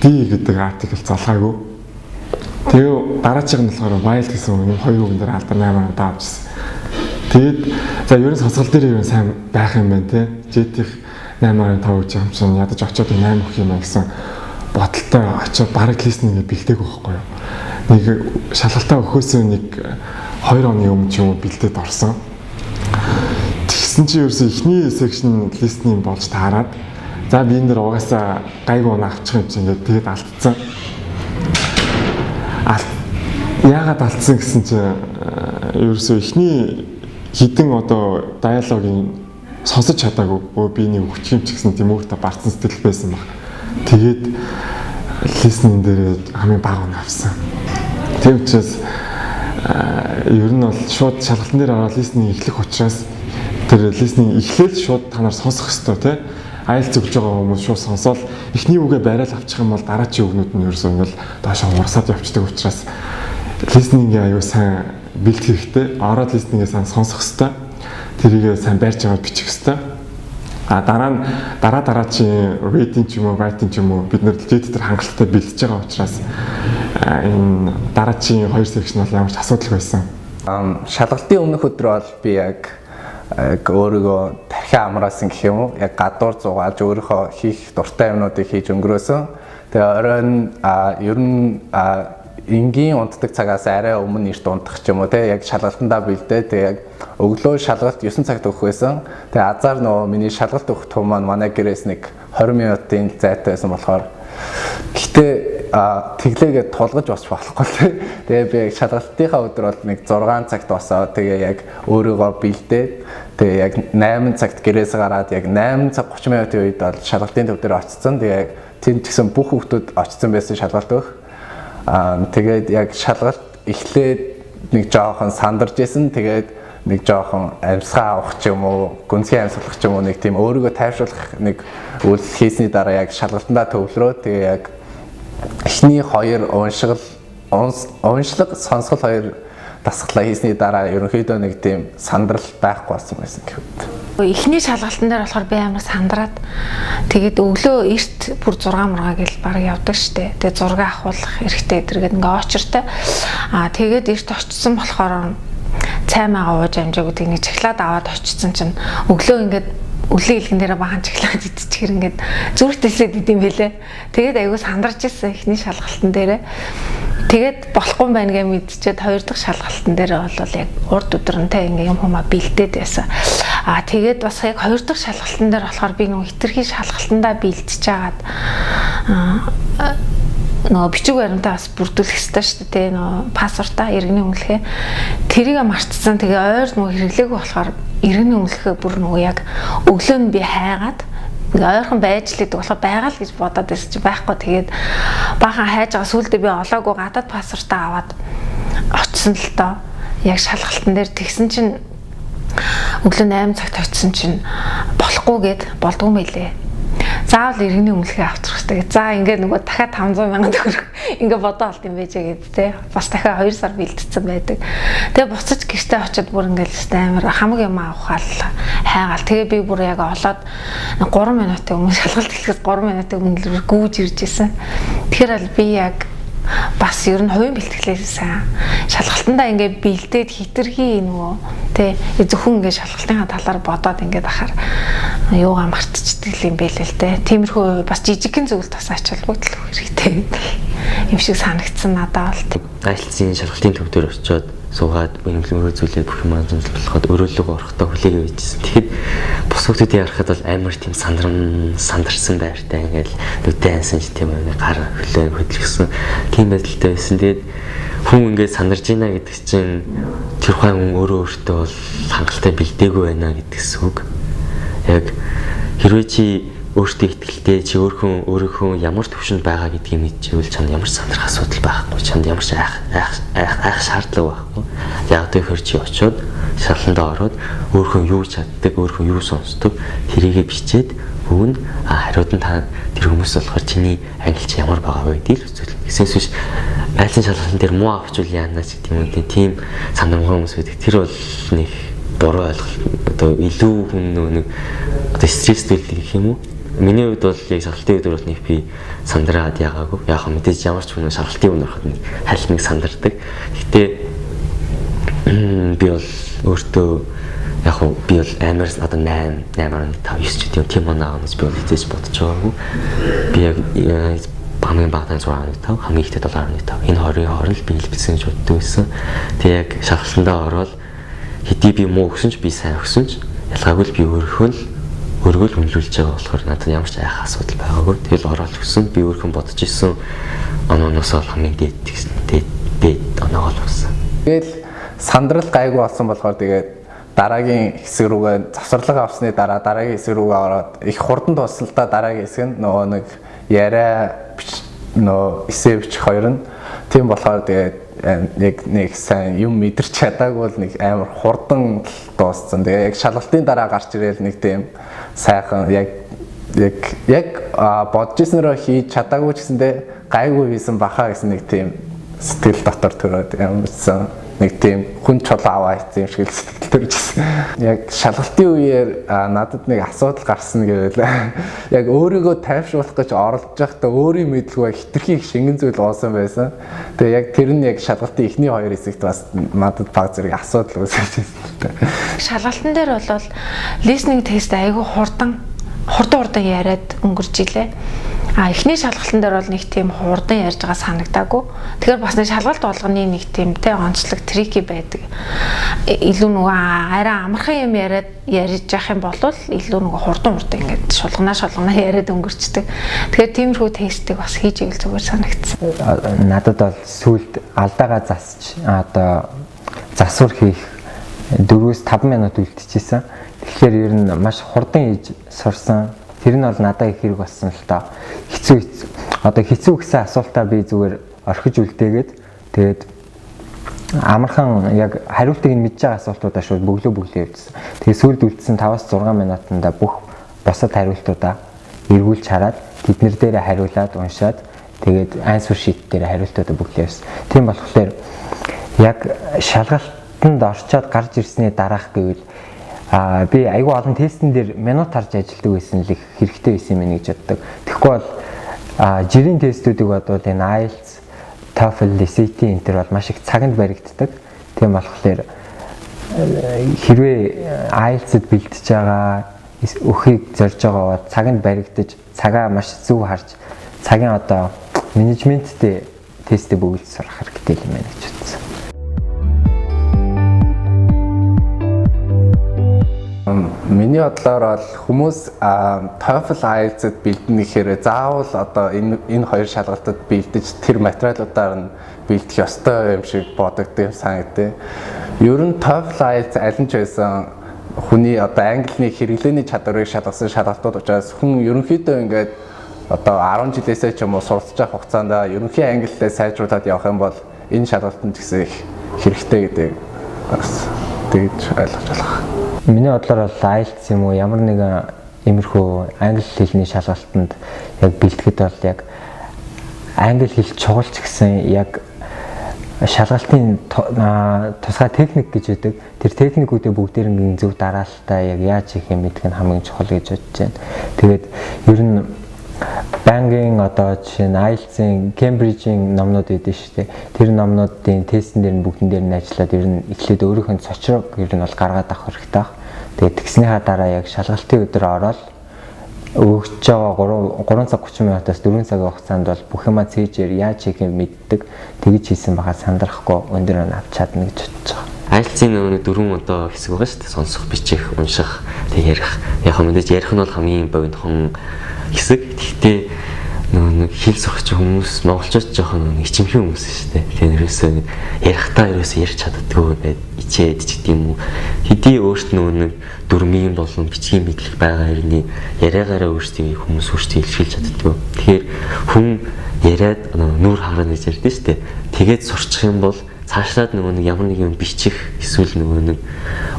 D гэдэг артикл залгаагүй. Тэгээ дараачих нь болохоор wild гэсэн үг хоёр үгэн дээр алдаа 8.5 авчихсан. Тэгээд за ер нь сонсгол дээр ер нь сайн байх юм байна те. JET-ийнх 8.5 гэж юм чинь ядаж очиод 8 өгөх юм аа гэсэн бодолтой очиод бараг listening-ийг бэлдээгүй байхгүй юу. Нэг шалгалтаа өгөхөөсөө нэг 2 оны өмнө ч юм уу бэлдээд орсон. Тэгсэн чинь ерөөсөө эхний section listening болж таарад за би энэ дэр угаасаа гайгүй оноо авчих юм чинь ингээд тэгээд алдсан. Яагаад алдсан гэсэн чинь ерөөсөө эхний хідэн одоо диалогийн сонсож чадаагүй. Би нэг өгчих юм ч гэсэн тийм өөртөө барцсан сэтгэл байсан баг. Тэгээд listening дээр хамгийн бага оноо авсан. Тийм учраас ер нь бол шууд шалгалтын дээр ороод listening эхлэх учраас тэр listening эхлээл шууд та нар сонсох ёстой тий. IELTS өгж байгаа хүмүүс шууд сонсоол эхний үгээ бариад авчих юм бол дараачийн үгнүүд нь ерөөсөө ингээл доошоо урсаад явчихдаг учраас listening-ийг аюу сайн бэлтгэх хэрэгтэй. Ороод listening-ийг сайн сонсох ёстой. Тэрийг сайн барьж аваад бичих ёстой. А дараа нь дараачийн reading ч юм уу writing ч юм уу бид нэр JET дээр хангалттай бэлдэж байгаа учраас энэ дараачийн хоёр section бол ямар ч асуудалгүй байсан. Шалгалтын өмнөх өдөр бол би яг өөрийгөө тархиа амраасан гэх юм уу? Яг гадуур зугаалж өөрийнхөө хийх дуртай юмнуудыг хийж өнгөрөөсөн. Тэгээ оройн ер нь энгийн унтдаг цагаас арай өмнө эрт унтах ч юм уу те яг шалгалтандаа бэлдээ. Тэгээ яг өглөө шалгалт 9 цагт өгөх байсан. Тэгээ азар нөгөө миний шалгалт өгөх тум маань манай гэрээс нэг 20 минутын зайтай байсан болохоор гэтээ тэглээгээ тулгаж босч болохгүй те. Тэгээ би яг шалгалтынхаа өдөр бол нэг 6 цагт босоо. Тэгээ яг өөрийгөө бэлдээд тэгээ яг 8 цагт гэрээс гараад яг 8 цаг 30 минутын үед бол шалгалтын төв дээр очсон. Тэгээ яг тэнд ч гэсэн бүх хүүхдүүд очсон байсан шалгалт өгөх. Тэгээд яг шалгалт эхлээд нэг жоохон сандарч исэн. Тэгээд нэг жоохон амьсгаа авах ч юм уу, гүнзгий амьсгалах ч юм уу нэг тийм өөрийгөө тайвшруулах нэг үйлдэл хийсний дараа яг шалгалтандаа төвлөрөө. Тэгээ яг эхний хоёр уншлага сонсгол хоёр дасгалаа хийсний дараа ерөнхийдөө нэг тийм сандрал байхгүй болсон байсан гэхэд. Эхний шалгалтын дээр болохоор би амар сандраад тэгээд өглөө эрт бүр 6 мургаа гэл бараг явдаг штэ. Тэгээд зураг авахулах хэрэгтэй тэргээд ингээ очиртай. Аа тэгээд эрт очсон болохоор цай магаа ууж амжаагүй тэг нэг чахлаад аваад очсон чинь өглөө ингээд өглөө илгэн дээр бахан чахлаад идчихэр ингээд зүрх тэсээд идэм байлээ. Тэгээд айгүй сандарч ирсэн эхний шалгалтын дээрээ. Тэгээд болохгүй юм байна гэж мэдчихэд хоёр дахь шалгалтын дээр бол яг урд өдөр нь ингээ юм хумаа бэлдээд байсан. Аа тэгээд бас яг хоёр дахь шалгалтын дээр болохоор би нөгөө хитрхи шалгалтандаа бэлдэж жагаад нөгөө бичиг баримтаа бас бүрдүүлэх ёстой шүү дээ, нөгөө паспортаа, иргэний үнэлгээ. Тэрийг мартсан. Тэгээ ойр нөгөө хэрэглээгүй болохоор иргэний үнэлгээ бүр нөгөө яг өглөө нь би хайгаад ингээ ойрхон байж л гэдэг болохоор байгаа л гэж бодоод байсан чи байхгүй. Тэгээд баахан хайж байгаа сүулдэ би олоогүй гадаад паспортаа аваад очсон л доо. Яг шалгалтын дээр тэгсэн чинь өглөө 8 цагт очсон чинь болохгүй гэд болдгүй мэлээ. Заавал иргэний үнэлгээ авчих хэрэгтэй. За ингээ нөгөө дахиад 500 мянган төгрөг ингээ бодоо олд юм байж гээд те. Бас дахиад 2 сар бэлдсэн байдаг. Тэгээ буцаж гэртээ очиод бүр ингээл амар хамаг юм авахаал хайгаал. Тэгээ би бүр яг олоод 3 минутын өмнө шалгалт эхлэхээс 3 минутын өмнө гүүж ирж исэн. Тэгэхээр аль би яг Бас ер нь хувийн бэлтгэлээс сайн шалгалтандаа ингээд бэлдээд хитрхи нөгөө тэ зөвхөн ингээд шалгалтынхаа талаар бодоод ингээд ахаар юугаа мартчихдаг юм бэ л тэ. Тиймэрхүү бас жижигхэн зүйлд бас ач холбогдол өгөх хэрэгтэй юм шиг санагдсан надад бол. IELTS-ийн шалгалтын төв дээр очиод суугаад үнэмлэмгүй зүйлээ бүх юм анзаарч болоход өрөөлөг орохдоо хүлээгээ байжсэн. Тэгэхэд бус хүмүүсийн харахад бол амар тийм сандарсан байртай ингээл нүдэн ансан ч тийм үү гар хөлөө хөдлөсөн тийм байдалтай байсан. Тэгээд хүн ингээд сандарж ийна гэдэг чинь тэр тухайн хүн өөрөө өөртөө бол хангалттай бэлдээгүй байна гэдгээс үг. Яг хэрвээ чи өөртөө ихтэй чи өөрийнхөө ямар төвшөнд байгаа гэдгийг мэдчихвэл чамд ямар ч сандрах асуудал байхгүй, чамд ямар ч айх шаардлага байхгүй. Яг тэгэхээр чи очиод шалгалтандаа ороод өөрийнхөө юу чаддаг, өөрийнхөө юу сонсдог тэрийгэ бичээд өгнө. А хариуд нь та тэр хүмүүс болохоор чиний англи чи ямар байгаа вэ гэдгийг л үзүүлнэ. Гэсээс биш айлын шалгалтын дээр муу авчвал яана ч гэдэг юм уу, тийм санамгай хүмүүс байдаг. Тэр бол нэг буруу ойлголт. Одоо илүү хүн нэг одоо стресстүүлдэг гэх юм уу? Миний хувьд бол яг шалгалтын өдөр бол нэг би сандраад яагаагүй. Яг мэдээж ямар ч хүн шалгалтын өмнө ороход нэг хальт нэг сандардаг. Гэхдээ би бол өөртөө яг хөө би бол амар одоо 8 8.5 9 ч гэдэг юм тийм оноо авах гэж би бол хизээж бодож байгаагүй. Би яг хамгийн багадаа 6.5, хамгийн ихтэй 7.5. Энэ хоёрын хооронд л би хэлбэлсэн гэж боддог байсан. Тэгээ яг шалгалтандаа ороод хэдий би муу өгсөн ч би сайн өгсөн ч ялгаагүй л би өөрийнхөө л өргөл үнэлүүлж байгаа болохоор надад ямар ч айх асуудал байгаагүй. Тэгэл ороод өгсөн. Би өөрхөн бодож исэн онооноос бол хамгийн дээд гэсэн. Дээд оноогоо л өгсөн. Тэгэл сандрал гайгүй болсон болохоор тэгээд дараагийн хэсэг рүүгээ завсарлага авсны дараа дараагийн хэсэг рүүгээ ороод их хурдан дууссан л да дараагийн хэсэг нь нөгөө нэг яриа нөгөө эсээ бичих хоёр нь тийм болохоор тэгээд яг нэг сайн юм мэдэрч чадаагүй бол нэг амар хурдан дууссан. Тэгээ яг шалгалтын дараа гарч ирээл нэг тийм сайхан яг бодож ирсэнрөө хийж чадаагүй ч гэсэндээ гайгүй хийсэн баха гэсэн нэг тийм сэтгэл дотор төрөөд ямарсан нэг тийм хүн чулуу аваа хийсэн юм шиг л сэтгэл төрж ирсэн. Яг шалгалтын үеэр надад нэг асуудал гарсан гэвэл яг өөрийгөө тайвшруулах гэж оролдож байхдаа өөрийн мэдлгүй хитрхи их шингэн зүйл уусан байсан. Тэгээ яг тэр нь яг шалгалтын эхний хоёр хэсэгт бас надад баг зэрэг асуудал үүсэж байсан. Шалгалтын дээр бол listening test айгүй хурдан яриад өнгөрч илээ. А эхний шалгалтын дээр бол нэг тийм хурдан ярьж байгаа санагдаагүй. Тэгэхээр бас нэг шалгалт болгоны нэг тийм те онцлог трики байдаг. Илүү нөгөө арай амархан юм яриад ярьж явах юм бол илүү нөгөө хурдан ингээд шулгана яриад өнгөрчдөг. Тэгэхээр тиймэрхүү тестийг бас хийж ивэл зүгээр санагдсан. Надад бол сүүлд алдаагаа засч одоо засвар хийх 4-5 минут үлдчихсэн. Тэгэхээр ер нь маш хурдан хийж сурсан. Тэр нь бол надад их хэрэг болсон л доо. Хэцүү одоо хэцүү гэсэн асуултаа би зүгээр орхиж үлдээгээд тэгээд амархан яг хариултыг нь мэдж байгаа асуултуудаа шууд бөглөө явуулсан. Тэгээд сүүлд үлдсэн 5-6 минутанда бүх бусад хариултуудаа эргүүлж хараад тэднэр дээрээ хариулаад уншаад тэгээд answer sheet дээр хариултуудаа бөглөө явуулсан. Тийм болохоор яг шалгалтанд орчоод гарч ирсний дараах гэвэл би айгүй олон тестэн дээр минут харж ажилладаг байсан л их хэрэгтэй байсан юм гэж боддог. Тэгэхгүй бол жирийн тестүүдийг бодвол энэ IELTS, TOEFL, SAT энэ төр бол маш их цаганд баригддаг. Тийм болохоор хэрвээ IELTS-д бэлтэж байгаа, өхийг зорж байгаа бол цаганд баригдаж, цагаа маш зөв харж, цагийн одоо менежменттэй тестээ бөглөж сурах хэрэгтэй юм байна гэж бодсон. Миний бодлоор бол хүмүүс TOEFL IELTS-д бэлдэнэ гэхээр заавал одоо энэ хоёр шалгалтад бэлдэж тэр материалуудаар нь бэлдэх ёстой юм шиг бодогдсон юм санагдав. Ер нь TOEFL IELTS аль нь ч байсан хүний одоо англиний хэрэглээний чадварыг шалгасан шалгалтууд учраас хүн ерөнхийдөө ингээд одоо 10 жилээсээ ч юм уу суралцж явах хугацаанд ерөнхий англилээ сайжруулад явах юм бол энэ шалгалт нь ч гэсэн их хэрэгтэй гэдэг бас тэгж ойлгож болох. Миний бодлоор бол IELTS юм уу ямар нэгэн иймэрхүү англи хэлний шалгалтанд яг бэлтгэхэд бол яг англи хэл чухалч гэсэн яг шалгалтын тусгай техник гэж байдаг. Тэр техникүүдээ бүгдээрнгийн зөв дараалалтай яг яаж хийх юм гэдэг нь хамгийн чухал гэж бодож байна. Тэгээд ер нь Байнгын одоо жишээ нь IELTS-ийн, Cambridge-ийн номнууд байдаг шүү дээ. Тэр номнуудын тестэн дээр нь бүгдэн дээр нь ажиллаад ер нь эхлээд өөрийнх нь цочрог ер нь бол гаргаад авах хэрэгтэй баг. Тэгээд тэгснийхаа дараа яг шалгалтын өдөр ороод өгч байгаа 3 цаг 30 минутаас 4 цагийн хугацаанд бол бүх юма цээжээр яаж хийхээ мэддэг. Тэгж хийсэн байхаа сандрахгүй өндөр он авч чадна гэж бодож байгаа. IELTS-ийн нөгөө дөрвөн одоо хэсэг байгаа шүү дээ. Сонсох, бичих, унших, тэг ярих. Яг хөө мэдээж ярих нь бол хамгийн богинохон хэсэг. Гэхдээ нөгөө нэг хэл сурах чинь хүмүүс монголчууд жоохон нөгөө ичимхий хүмүүс шүү дээ. Тэгэхээр ерөөсөө ярихдаа ерөөсөө ярьж чаддаггүй ингээд ичээд ч гэдэм юм уу. Хэдий өөрт нөгөө нэг дүрмийн болон бичгийн мэдлэг байгаа хэрний яриагаараа өөрсдөө хүмүүс өөрсдөө илэрхийлж чаддаггүй. Тэгэхээр хүн яриад нүүр харна гэж ярьдэн шүү дээ. Тэгээд сурчих юм бол цаашлаад нөгөө нэг ямар нэг юм бичих эсвэл нөгөө нэг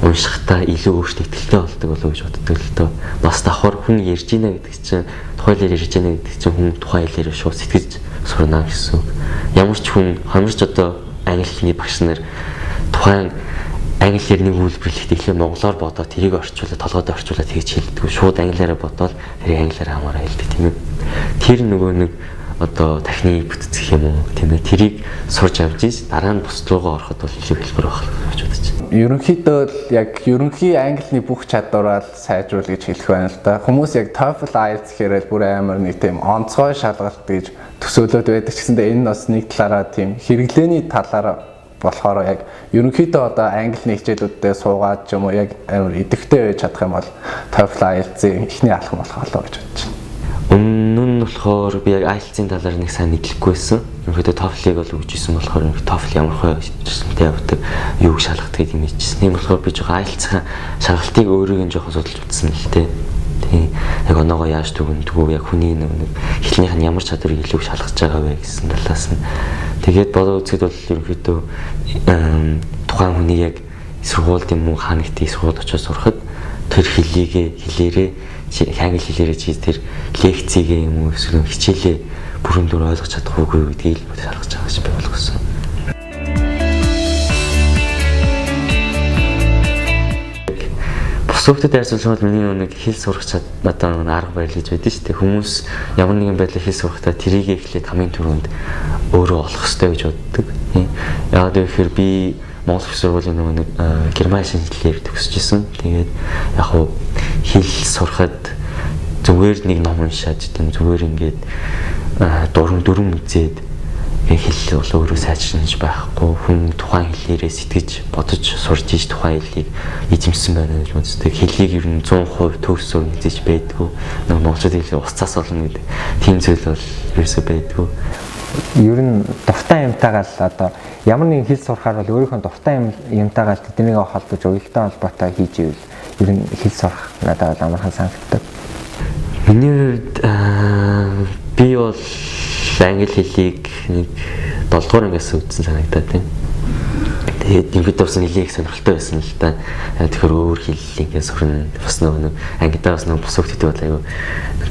уншихтаа илүү өөртөө итгэлтэй болдог болов гэж боддог л доо. Бас давхар хүн ярьж гинэ гэдэг чинь тухайн хэлээр ярьж гинэ гэдэг чинь хүн тухайн хэлээр шууд сэтгэж сурна гэсэн үг. Ямар ч хүн хамарч одоо англи хэлний багш нар тухайн англи хэлний үйлдвэрлэхдээ эхлээд монголоор бодоод тэрийг орчуулаад толгойд орчуулаад тэгж хэлдэг. Шууд англиараа бодоод тэрийг англиараа хамаараа хэлдэг тийм ээ. Тэр нөгөө нэг одоо тахны бүтц гэх юм уу тийм ээ, тэрийг сурч авч иж дараа нь бус руугаа ороход бол илүү хэлбэр байх гэж бодож байна. Ерөнхийдөө л яг ерөнхий англиний бүх чадвараа л сайжруул гэж хэлэх байна л да. Хүмүүс яг TOEFL IELTS гэхээр бүр амар нэг тийм онцгой шалгалт гэж төсөөлөд байдаг ч гэсэндээ энэ бас нэг талаараа тийм хэрэглээний талаараа болохоор яг ерөнхийдөө одоо англиний хичээлүүддээ суугаад ч юм уу яг амар идэвхтэй байж чадах юм бол TOEFL IELTS-ийн эхний алхам болох болоо гэж бодож байна. Өмнө нь болохоор би яг IELTS-ийн талаар нэг сайн мэдлэггүй байсан. Ерөнхийдөө TOEFL-ыг бол өгч исэн болохоор TOEFL ямар хөө төсөлтэй явдаг, юуг шалгадаг гэдэг юм мэдчихсэн. Тийм болохоор би жоохон IELTS-ийн шалгалтыг өөрийг нь жоохон судалж үзсэн л дээ. Тийм. Яг оноогоо яаж дүгнэдэг, яг хүний нэг хэлнийх нь ямар чадварыг илүү шалгаж байгаа вэ гэсэн талаас нь. Тэгээд бодоо үзэхэд бол ерөнхийдөө тухайн хүний яг сургуульд юм уу хаа нэгтээ сургуульд очиж сурахад тэр хэлийгээ хэлээрээ англи хэлээрээ чи тэр лекцийгээ юм уу эсвэл хичээлээ бүрэн дүр ойлгож чадах уугүй гэдгийг л шалгаж байгаа гэж би ойлгосон. Бус хүүхдэд харьцуулбал миний нэг хэл сурах одоо арга барил гэж байдаг шүү дээ. Хүмүүс ямар нэгэн байдлаар хэл сурахдаа тэрийг эхлээд хамгийн түрүүнд өөрөө олох ёстой гэж боддог. Яагаад гэвэл би Монгол их сургуулийн нөгөө нэг герман шинжилгээр төгсөж исэн. Тэгээд яг хуу хэл сурахад зүгээр нэг ном уншаад тийм зүгээр ингээд дөрвөн үзээд хэл бол өөрөө сайжирч байхгүй. Хүн тухайн хэлээрээ сэтгэж бодож сурж иж тухайн хэлийг эзэмшсэн байна гэж үздэг. Хэлийг ер нь 100% төгс сурна гэж байдгүй. Нөгөө монголчууд хэлээ уцаас олно гэдэг тийм зүйл бол ерөөсөө байдгүй. Ер нь дуртай юмтайгаа л одоо ямар нэгэн хэл сурахаар бол өөрийнхөө дуртай юмтайгаа л тэднийг холбож уялдаа холбоотой хийж ивэл ер нь хэл сурах надад бол амархан санагддаг. Миний хувьд би бол англи хэлийг нэг 7 дугаар ангиас үзсэн санагдаад байна. Тэгээд ерөнхийдөө бас нэлээд их сонирхолтой байсан л да. Тэгэхээр өөр хэл ингээд сурна бас нөгөө ангидаа бас нөгөө бус хүүхдүүд бол айгүй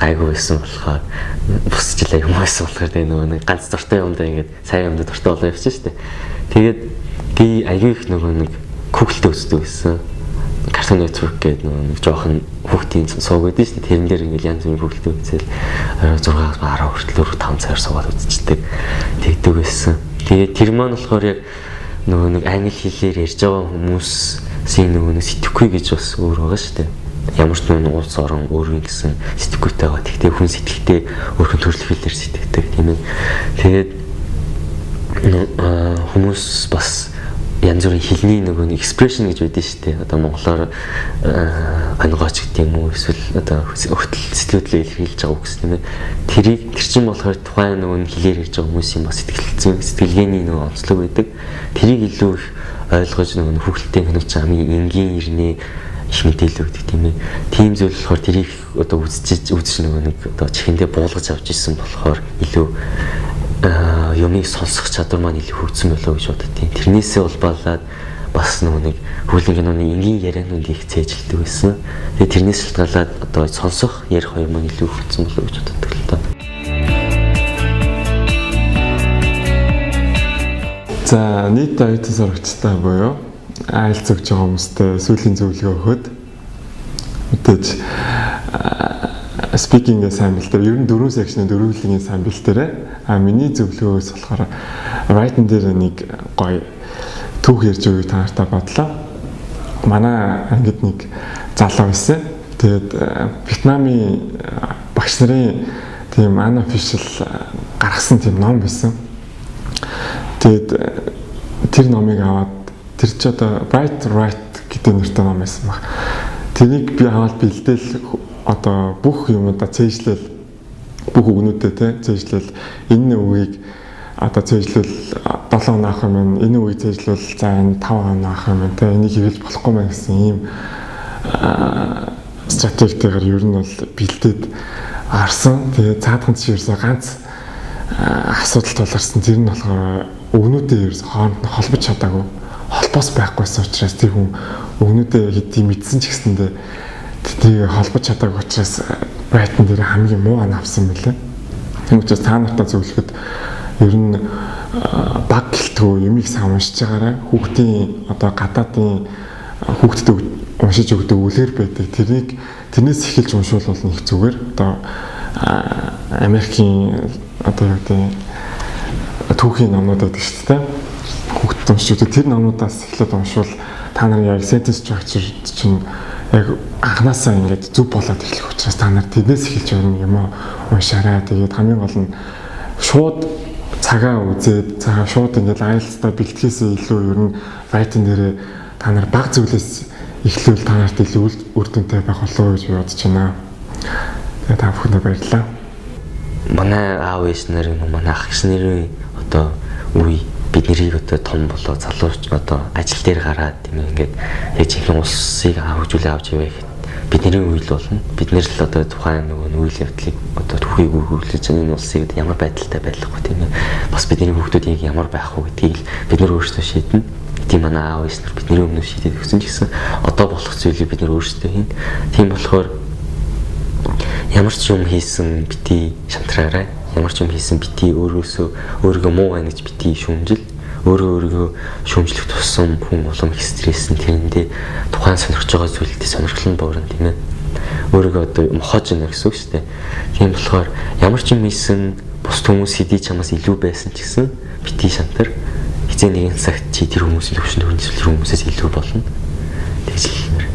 гайгүй байсан болохоор бус жил айгүй байсан болохоор тэгээ нөгөө нэг ганц дуртай юмдаа ингээд сайн юмдаа дуртай болоо явчих шүү дээ. Тэгээд би айгүй их нөгөө нэг Google-д үздэг байсан. Cartoon Network гэдэг нөгөө нэг жоохон хүүхдийн сууг байдаг шүү дээ. Тэрэн дээр ингээд янз бүрийн Google-д үзэл 6-аас 10 хүртэл 4 5 цагаар суугаад үзчихдэг. Тэгдэг байсан. Тэгээд тэр маань болохоор яг нөгөө нэг англи хэлээр ярьж байгаа хүмүүсийн нөгөө нэг сэтгэхгүй гэж бас өөр байгаа шүү дээ. Ямар ч нөгөө улс орон өөрийн гэсэн сэтгэхүйтэй байгаа. Тэгтээ хүн сэтгэхдээ өөрхөн төрөлх хэлээр сэтгэдэг тийм ээ. Тэгээд хүмүүс бас янз бүрийн хэлний нөгөө нэг expression гэж байдаг шүү дээ. Одоо монголоор ангооч гэдэг юм уу эсвэл одоо өгтөл сэтгэлдлээ илэрхийлж байгаа үг гэсэн юм ээ. Тэрийг тэр чинь болохоор тухайн нөгөө хэлээр ярьж байгаа хүмүүсийн бас сэтгэл сэтгэлгээний нөгөө онцлог байдаг. Тэрийг илүү их ойлгож нөгөө хүүхэлдэйн киноч хамгийн энгийн ирнэ их мэдээлэл өгдөг тийм ээ. Тийм зүйл болохоор тэрийг одоо үзэж нөгөө нэг одоо чихэндээ буулгаж авч ирсэн болохоор илүү юмыг сонсох чадвар маань илүү хөгжсөн болоо гэж боддیں۔ Тэрнээсээ улбаалаад бас нөгөө нэг хөгжлийн киноны энгийн ярианууд их цээжилдэг байсан. Тэгээ тэрнээс шалтгаалаад одоо сонсох, ярих хоёр маань илүү хөгжсөн болоо гэж боддог л доо. За нийт оюутан сурагчтай буюу IELTS өгч байгаа хүмүүстээ сүүлийн зөвлөгөө өгөхөд мэдээж Speaking-гээ сайн бэлдээр, ер нь дөрвөн section-ы дөрвөлгийн сайн бэлдээрээ. А миний зөвлөгөөгөөс болохоор writing дээр нэг гоё түүх ярьж өгье та нартай бодлоо. Манай ангид нэг залуу байсан. Тэгээд Вьетнамын багш нарын тийм unofficial гаргасан тийм ном байсан. Тэгээд тэр номыг аваад, тэр чи одоо Bright Right гэдэг нэртэй ном байсан баг. Тэрийг би аваад бэлдээл, одоо бүх юмудаа цээжлэл, бүх үгнүүдээ те цээжлэл, энэ үгийг одоо цээжлэл 7 он авах юм байна. Энэ үгийг цээжлэл за энэ 5 он авах юм байна те. Энийг хэрэглэж болохгүй мэн гэсэн ийм стратегтэйгээр ер нь бол бэлдээд арсан. Тэгээ цаадхан чи ерөөсөө ганц асуудал тулгарсан. Тэр нь болохоор өгнүүдээ ерөөсөө хооронд нь холбож чадаагүй. Холбоос байхгүйсэн учраас тэр хүн өгнүүдээ хэдий мэдсэн ч гэсэндээ тэрийг холбож чадаагүй учраас writing дээр хамгийн муу ан авсан мөлий. Тийм учраас та нартай зөвлөхөд ер нь баг гэлтгүү юмыг сайн уншиж байгаарай. Хүүхдийн одоо гадаадын хүүхдэд уншиж өгдөг үлээр байдаг. Тэрнийг тэрнээс эхэлж уншвал бол нэг зүгээр. Одоо Америкийн одоо юу гэдэг түүхийн номнууд байдаг шүү дээ. Хүүхдэд уншиж өгдөг тэр номнуудаас эхлээд уншвал та нар яг sentence structure чинь яг анханасаа ингээд зөв болоод эхлэх учраас та нар тэрнээс эхэлж ер нь юм уншаарай. Тэгээд хамгийн гол нь шууд цагаа үзээд, цагаа шууд ингээд IELTS-та бэлтгэхээс илүү ер нь writing дээрээ та нар баг зүйлээс эхлүүл та нарт илүү үр дүнтэй байх болов уу гэж би бодож байна. Тэгээд та бүхэндээ баярлалаа. Манай аав ээж нар юм уу, манай ах эгч нарын одоо үе бид нарыг одоо том болоо залууч одоо ажил дээр гараад, тийм ээ, ингээд яг жинхэнэ улсыг хөгжүүлээ авч яваа гэхэд бидний үе л болно. Бид нэр л одоо тухайн нөгөө үйл явдлыг одоо түүхийг үргэлжлүүлж энэ улсыг ямар байдалтай байх вэ, тийм ээ. Бас бидний хүүхдүүд яг ямар байх вэ гэдгийг л бид нар өөрсдөө шийднэ. Тийм, манай аав ээж нар бидний өмнө шийдээд өгсөн ч гэсэн одоо болох зүйлийг бид нар өөрсдөө хийн. Тийм болохоор ямар ч юм хийсэн бити шантраарай. Ямар ч юм хийсэн бити өөрөөсөө өөрийгөө муу байна гэж бити шүүмжил. Өөрөө өөрийгөө шүүмжлэх тусам хүн улам их стресс нь тэрэндээ тухайн сонирхож байгаа зүйлдээ сонирхол нь буурна, тийм ээ. Өөрийгөө одоо мохоож байна гэсэн үг шүү дээ. Тийм болохоор ямар ч юм хийсэн бус хүмүүс хэдий чамаас илүү байсан ч гэсэн бити шантар, хизээ нэгэн цагт чи тэр хүмүүсийн төвшөнд хүрнэ, тэр хүмүүсээс илүү болно. Тэгж л хэлмээр.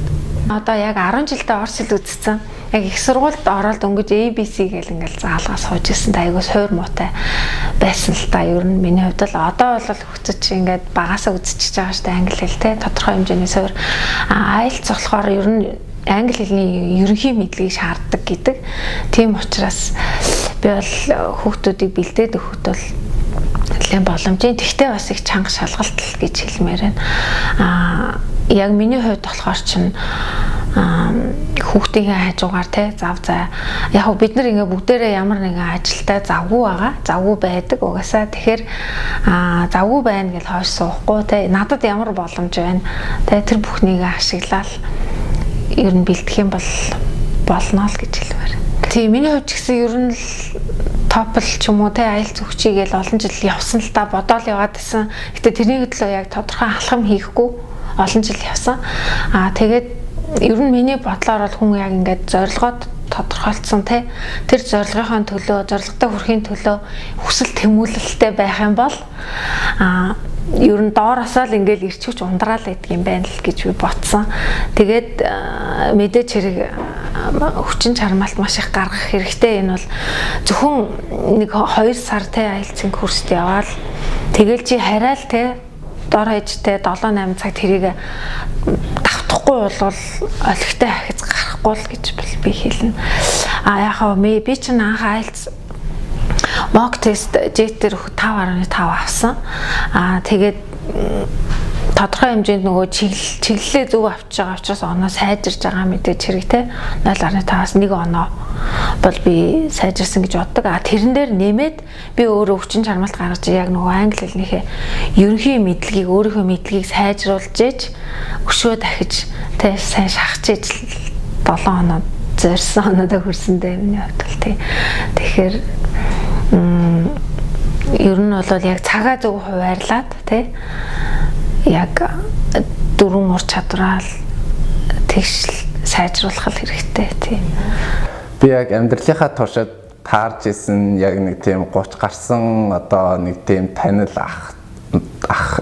Одоо яг 10 жилдээ орос хэл үзсэн. Яг их сургуульд ороод дөнгөж ABC гэл ингээл заалгаа сууж исэн. Айгуу суур муутай байсан л та, ер нь миний хувьд л. Одоо бол хүүхдүүд чи ингээд багасаа үзчихэж байгаа штэ англи хэл те, тодорхой хэмжээний суур. А IELTS болохоор ер нь англи хэлний ерөнхий мэдлэгийг шаарддаг гэдэг. Тийм учраас би бол хүүхдүүдийг бэлдээд өгөхөд бол нэлээд боломжийн. Тэгтээ бас их чанга шалгалт л гэж хэлмээр байна. Аа яг миний хувьд болохоор чинь хүүхдийнхээ хажуугаар те зав зай яг хөө бид нар ингээ бүгдээрээ ямар нэгэн ажилтай завгүй байгаа, завгүй байдаг угаасаа. Тэгэхээр завгүй байна гэж хойш суухгүй те, надад ямар боломж байна те, тэр бүхнийг ашиглаад ер нь бэлдэх юм бол болно л гэж хэлмээр. Тийм, миний хувьд ч гэсэн ер нь л TOEFL ч юм уу те IELTS өгчий гээл олон жил явсан л та, бодоол яваад байсан. Гэтэ тэрний төлөө яг тодорхой алхам хийхгүй олон жил явсан. Аа тэгээд ер нь миний бодлоор бол хүн яг ингээд зорилгоод тодорхойлцсон те, тэр зорилгынхоо төлөө, зорилготой хүрэхийн төлөө хүсэл тэмүүлэлтэй байх юм бол ер нь доороосоо л ингээл ирч хүч ундраал байдаг юм байна л гэж би бодсон. Тэгээд мэдээч хэрэг хүчин чармаалт маш их гаргах хэрэгтэй. Энэ бол зөвхөн нэг 2 сар те IELTS-ийн курст яваал тэгэл чи хараал те дор хаяжтай 7 8 цаг тэрийг давтахгүй бол олигтой ахиц гарахгүй л гэж би хэлнэ. А яхаа би чинь анх IELTS mock test JET дээр 5.5 авсан. Аа тэгээд тодорхой хэмжээнд нөгөө чиглэлээ зөв авч байгаа учраас оноо сайжирж байгаа мэдээж хэрэг те, 0.5-аас 1 оноо бол би сайжирсан гэж боддог. А тэрэн дээр нэмээд би өөрөө хүчин чармаалт гаргаж яг нөгөө англи хэлнийхээ ерөнхий мэдлэгийг, өөрийнхөө мэдлэгийг сайжруулж ээж өшөө дахиж те сайн шахаж ээж 7 оноо зорьсон оноодоо хүрсэн дээ миний хувьд бол тий. Тэгэхээр ер нь бол яг цагаа зөв хуваарлаад тий яг дөрвөн ур чадвараа тэгш сайжруулах хэрэгтэй тий. Би яг амьдралынхаа туршид таарж исэн яг нэг тийм 30 гарсан одоо нэг тийм танил ах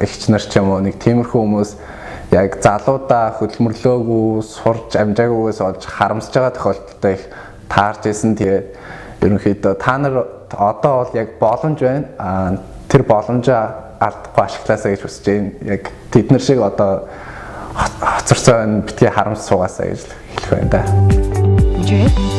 эгч нар ч юм уу нэг тиймэрхүү хүмүүс яг залуудаа хөдөлмөрлөөгүй сурч амжаагүйгээс олж харамсаж байгаа тохиолдолтой их таарж исэн. Тэгээд ерөнхийдөө та нар одоо бол яг боломж байна. Аа тэр боломжоо алдахгүй ашиглаасаа гэж хүсэж байна. Яг тэд нар шиг одоо хоцорсон битгий харамс суугаасаа гэж хэлэх байна да.